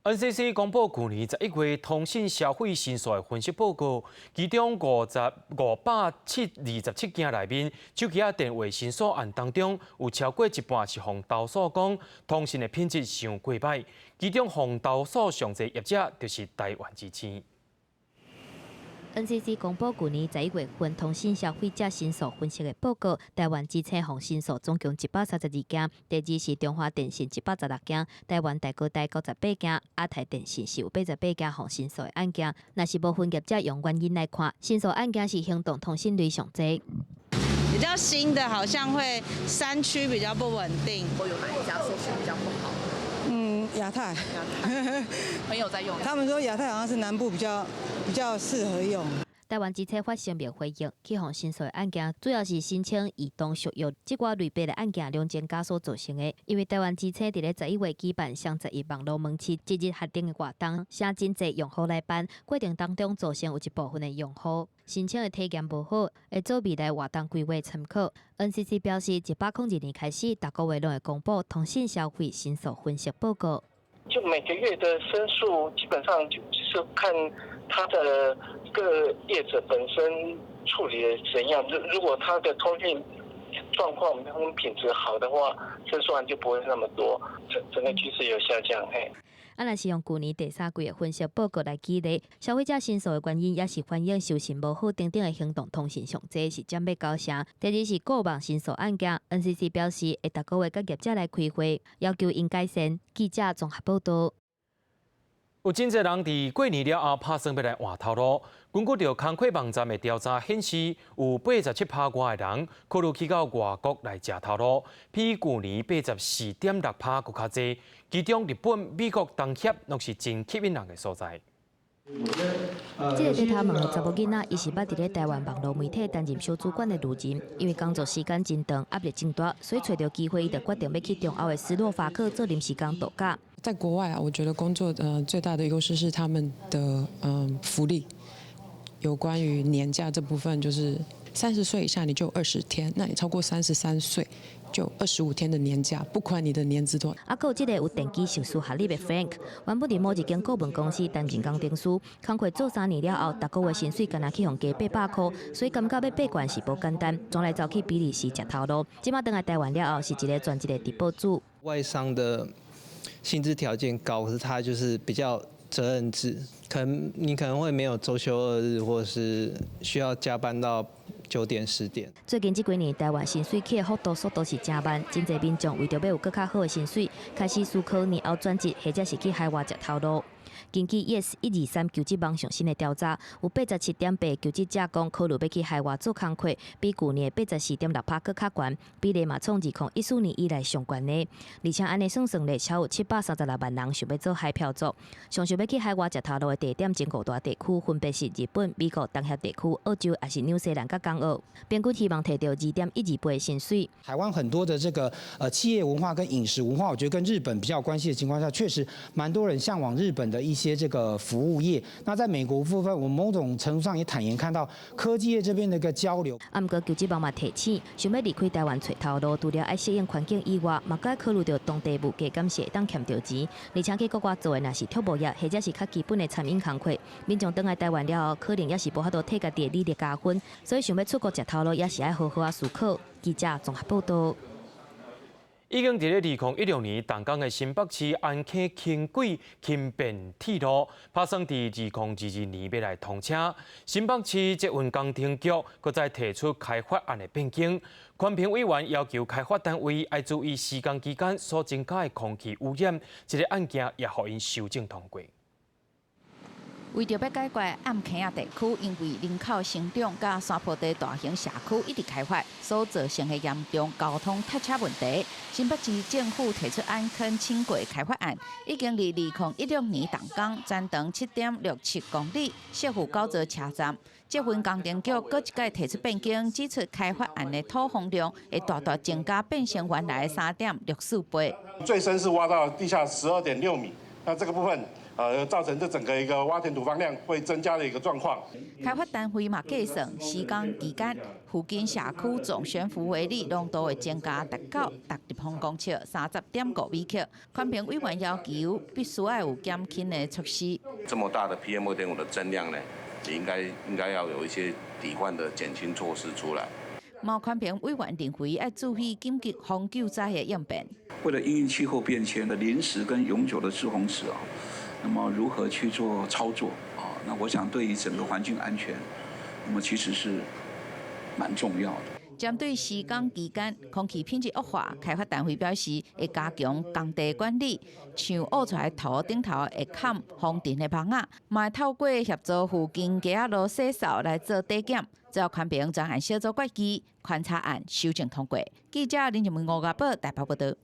NCC 公布去年11月通信消費申訴的分析報告，其中527件內面，手機仔電話申訴案當中，有超過一半是予投訴講通訊的品質傷過䆀，其中予投訴上濟業者就是台灣之星。 NCC 公布去年11月份通信消費者申訴分析的報告，台灣之星予申訴總共132件，第二是中華電信116件，台灣大哥大98件，亞太電信是有88件予申訴的案件。若是無分業者用原因來看，申訴案件是行動通訊類上濟。比較新的，好像會山區比較不穩定。我有哪一家收訊比較不好？嗯，亞太。朋友在用。他們說亞太好像是南部比較適合用。台灣之星發聲明回應，去予申訴的案件主要是申請移動續約這寡類別的案件量增加所造成的。因為台灣之星佇咧十一月舉辦雙十一網路門市節日限定的活動，請真濟用戶來辦，過程當中造成有一部分的用戶申請的體驗無好，會做未來活動規劃參考。NCC 表示，102年開始，逐個月攏會公布通信消費申訴分析報告。就每個月的申訴，基本上就是看他的各業者本身處理的怎樣。如果他的通訊狀況跟品質好的話，申訴案就不會那麼多，整個趨勢有下降。嘿。啊，若是用舊年第三季的分析報告來舉例，消費者申訴的原因也是反映收訊無好等等的行動通訊上濟是佔欲九成。第二是固網申訴案件，NCC 表示會逐個月佮業者來開會，要求𪜶改善。記者綜合報道。有真濟人佇過年了後拍算欲來換頭路。根據著工課網站的調查顯示，有87%外的人考慮去到外國來食頭路，比舊年84.6%閣較濟。其中日本、美國、東協攏是真吸引人的所在。這個低頭毛的查某囡仔，伊是捌佇咧台灣網路媒體擔任小主管的女人，因為工作時間真長，壓力真大，所以揣著機會，伊就決定欲去中歐的斯洛伐克做臨時工度假。在國外啊，我覺得工作最大的優勢是他們的福利，有關於年假這部分，就是30歲以下你就20天，那你超過33歲就25天的年假，不管你的年資多。啊，閣有這個有電機碩士學歷的 Frank，原本佇某一間顧問公司擔任工程師，工課做3年了後，逐個月薪水干焦去予加800塊，所以感覺欲爬懸是無簡單，轉來走去比利時食頭路。這馬轉來台灣了後，是一個全職的直播主。外商的薪資條件高，可是他就是比較責任制，可能你可能會沒有週休二日，或者是需要加班到9點10點。最近這幾年，台灣薪水起的幅度速度是誠慢，真濟民眾為著欲有閣較好的薪水，開始思考年後轉職，或者是去海外食頭路。根據 Yes 123求職網上新的調查，有87.8求職者講考慮欲去海外做工課，比舊年的84.6%閣較懸，比例嘛創2014年以來上懸的。而且按呢算算咧，超有736萬人想欲做海漂族，上想欲去海外食頭路的地點，前五大地區分別是日本、美國、東協地區、澳洲，抑是紐西蘭佮港澳。平均希望提著2.12倍薪水。台灣很多的這個企業文化跟飲食文化，我覺得跟日本比較有關係的情況下，確實蠻多人嚮往日本的一些這個服務業。那在美國部分，我某種程度上也坦言看到科技業這邊的一個交流。啊，毋過求職網嘛提醒，想欲離開台灣揣頭路，除了愛適應環境以外，嘛閣愛考慮著當地物價敢是會當儉著錢，而且去國外做的若是畜牧業，或者是較基本的餐飲工課，民眾轉來台灣了後，可能也是無法度替家己的履歷加分，所以想欲出國食頭路，也是愛好好仔思考。記者綜合報導。已經佇咧2016年動工的新北市安坑輕軌輕便鐵路，拍算佇2022年欲來通車。新北市捷運工程局閣再提出開發案的變更，環評委員要求開發單位愛注意施工期間所增加的空氣污染，這个案件也予𪜶修正通過。為著欲解決暗坑仔地區，因為人口成長佮山坡地大型社區一直開發所造成的嚴重交通塞車問題，新北市政府提出安坑輕軌開發案，已經佇2016年動工，全長7.67公里，設有九座車站。捷運工程局閣一擺提出變更，指出開發案的土方量會大大增加，變成原來3.64倍。最深是挖到地下12.6米，那這個部分，造成這整個一個挖填土方量會增加的一個狀況。開發單位嘛計算施工期間，附近社區總懸浮微粒濃度會增加達到逐立方公尺30.5微克。環評委員要求必須愛有減輕的措施。這麼大的 PM 2.5的增量呢，你應該要有一些抵換的減輕措施出來。嘛環評委員認為愛注意緊急風救災的應變。為了因應氣候變遷的臨時跟永久的滯洪池啊。那麼如何去做操作啊？那我想對於整個環境安全，那麼其實是蠻重要的。針對施工期間空氣品質惡化，開發單位表示會加強工地管理，像挖出來土頂頭會崁防塵的網仔，嘛會透過協助附近街仔路洗掃來做抵減。最後環評專案小組決議，勘查案修正通過。記者林靜文、吳家寶台北報導。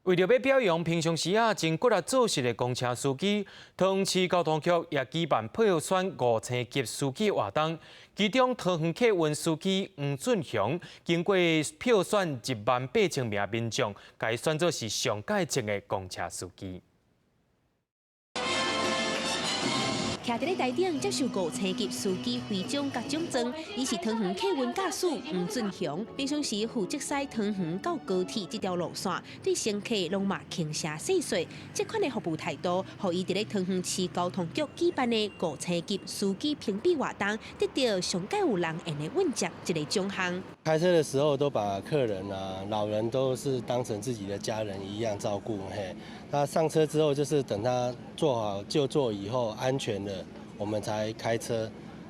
為著欲表揚平常時啊真骨力做事的公車司機，桃園市交通局也舉辦票選五星級司機活動，其中桃園客運司機黃俊雄經過票選1萬8千名民眾，共選做是上蓋正的公車司機。徛佇咧台頂接受五星級司機徽章佮獎狀，伊是桃園客運駕駛黃俊雄。平常時負責駛桃園到高鐵這條路線，對乘客攏嘛輕聲細說。這款的服務態度，予伊佇咧桃園市交通局舉辦的五星級司機評比活動，得著上蓋有人緣的問責這个獎項。開車的時候都把客人啊、老人都是當成自己的家人一樣照顧。嘿，那上車之後就是等他坐好就座以後安全了，我們才開車。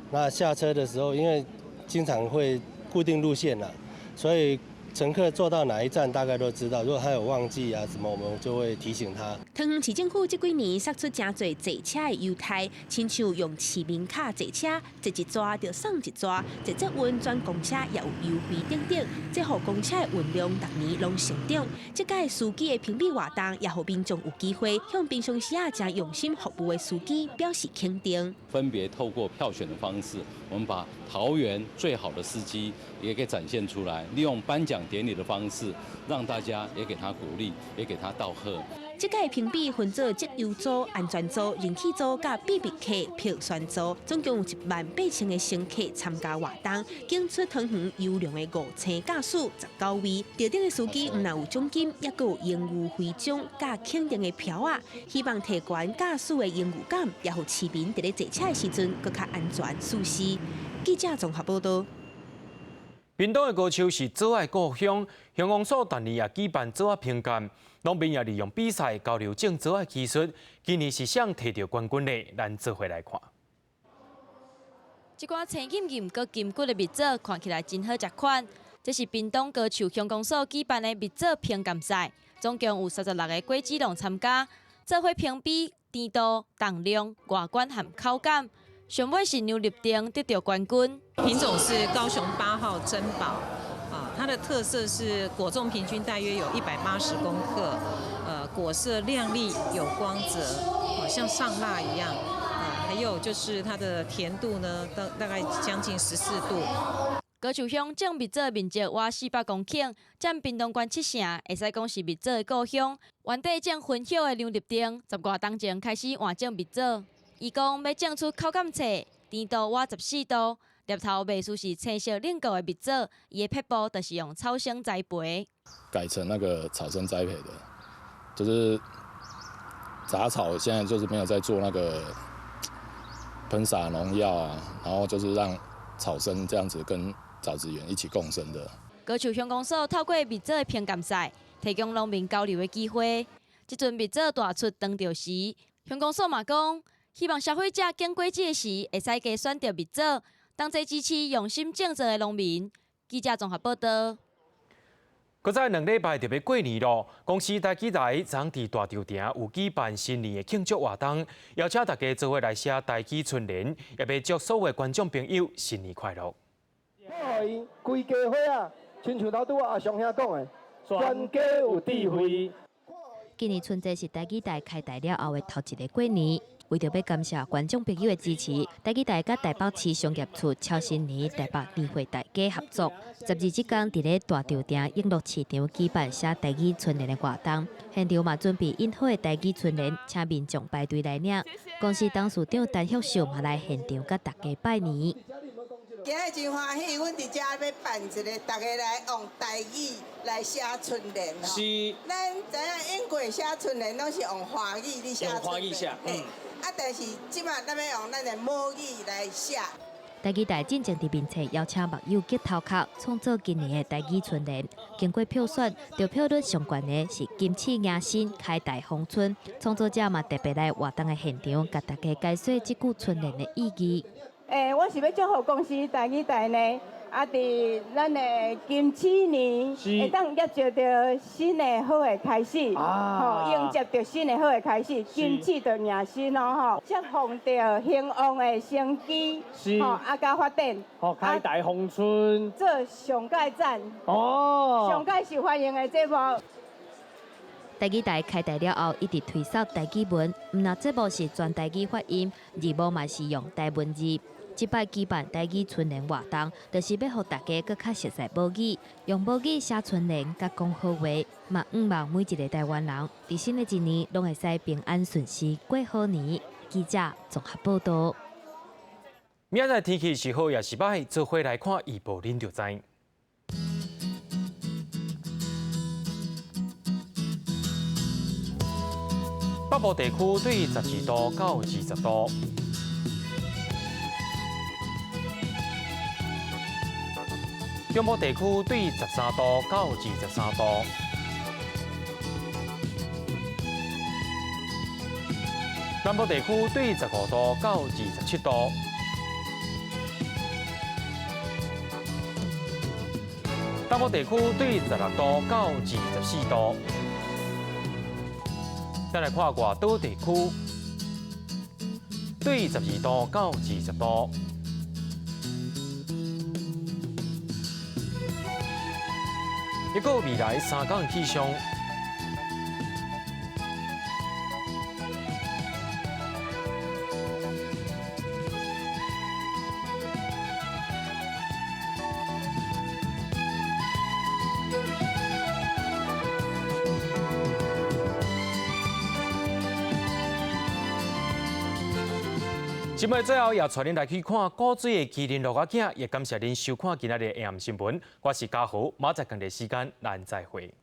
那下車的時候，因為經常會固定路線啦，所以乘客坐到哪一站大概都知道。如果他有忘記啊什麼，我們就會提醒他。桃園市政府這幾年釋出誠濟坐車的優待，親像用市民卡坐車，坐一逝就送一逝，坐捷運轉公車也有優惠等等，這予公車的運量逐年攏成長。這屆司機的評比活動，也予民眾有機會向平常時啊誠用心服務的司機表示肯定。分別透過票選的方式，我們把桃園最好的司機也給展現出來，利用頒獎典禮的方式，讓大家也給他鼓勵，也給他道賀。這屆評比分做績優組、安全組、人氣組佮秘密客票選組，總共有1萬8千个乘客參加活動，揀出桃園優良的五星駕駛19位。得獎的司機毋但有獎金，猶閣有榮譽徽章佮肯定的票仔，希望提懸駕駛的榮譽感，也予市民佇咧坐車的時陣閣較安全舒適。記者綜合報導。屏東的高樹是棗仔故鄉，鄉公所逐年也舉辦棗仔評鑑，農民也利用比賽交流種棗仔技術。今年是誰提著冠軍呢？咱做伙來看。這款青金金閣金骨的蜜棗看起來真好食款。這是屏東高樹鄉公所舉辦的蜜棗評鑑賽，總共有36个果子農參加，做伙評比。甜度、重量、外觀和口感。上尾是梁立定得著冠軍。品種是高雄8號珍寶，啊，它的特色是果重平均大約有180公克，果色亮麗有光澤，好像上蠟一樣，還有就是它的甜度呢，大概將近14度。高樹鄉種蜜棗面積倚400公頃，佔屏東縣7成，會使講是蜜棗的故鄉。原底種薰葉的梁立定，10外冬前開始換種蜜棗。伊講欲種出口感脆、甜度倚14度、粒頭袂輸是青色冷果的蜜棗，伊的撇步就是用草生栽培。改成那個草生栽培的，就是雜草，現在就是沒有在做那個噴灑農藥啊，然後就是讓草生這樣子跟棗子園一起共生的。高樹鄉公所透過蜜棗的評鑑賽，提供農民交流的機會。這陣蜜棗大出當著時，鄉公所嘛講，希望消費者揀果子的時，會使加選擇蜜棗，同齊支持用心種植的農民。記者綜合報導。閣再2禮拜就欲過年囉，公視台語台昨佇大稻埕有舉辦新年的慶祝活動，邀請大家做伙來寫台語春聯，也欲祝所有觀眾朋友新年快樂。予𪜶規家伙仔，親像頭拄仔阿尚兄講的，全家有智慧。今年春節是台語台開台了後的頭一个過年，為著欲感謝觀眾朋友的支持，台語台佮台北市商業處巧新年台北年會大家合作，12這工佇咧大稻埕永樂市場舉辦寫台語春聯的活動，現場嘛準備印好的台語春聯，請民眾排隊來領。公司董事長陳旭秀嘛來現場佮大家拜年。今日真歡喜，阮佇遮欲辦一个，大家來用台語來寫春聯吼。是。咱知影以過寫春聯攏是用華語咧寫春聯。用華語寫。嗯。啊，但是這擺咱欲用咱的母語來寫。台語台進前佇面冊邀請網友激頭殼創作今年的台語春聯，經過票選，得票率上懸的是金齒迎新開台豐春，創作者嘛特別來活動的現場，共大家解說這句春聯的意義。我是欲祝福公視台語台呢，啊，佇咱的金齒年會當迎接著新的好的開始，吼，迎接著新的好的開始，金齒就迎新咯，吼，祝福著興旺的生機，吼，啊，佮發展，吼，開大豐春，做上蓋讚，哦，上蓋受歡迎的節目。台語台開台了後，一直推捒台語文，毋但節目是全台語發音，字幕嘛是用台文字。這擺舉辦台語春聯活動，就是欲予大家閣較熟悉母語，用母語寫春聯，佮講好話，嘛向望每一个台灣人，佇新的一年攏會使平安順遂過好年。記者綜合報導。明仔載天氣是好抑是䆀，做伙來看預報，恁就知。北部地區對12度到20度。中部地區對13度到23度，南部地區對15度到27度，東部地區對16度到24度。再來看外島地區，對12度到20度。一個未來3天氣象。節目最後也帶恁來去看古錐的麒麟鹿仔囝，也感謝恁收看今仔日的 AM 新聞。我是嘉豪，明仔載仝个時間，咱再會。